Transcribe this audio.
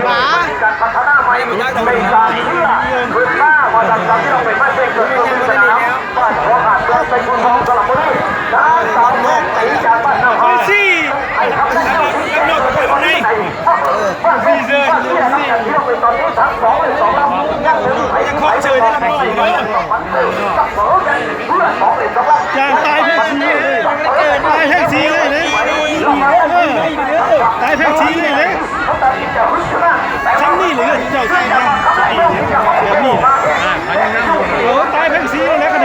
หมา ຈານຕາຍເພກສີ່ເລີຍ ຕາຍເພກສີ່ເລີຍເດ້ ເອີ ຕາຍເພກສີ່ເລີຍເດ້ ຊ່ຳນີ້ເລີຍ ເຈົ້າຊິຍັງແບບນີ້ ໂອ້ ຕາຍເພກສີ່ເລີຍ ຄັນ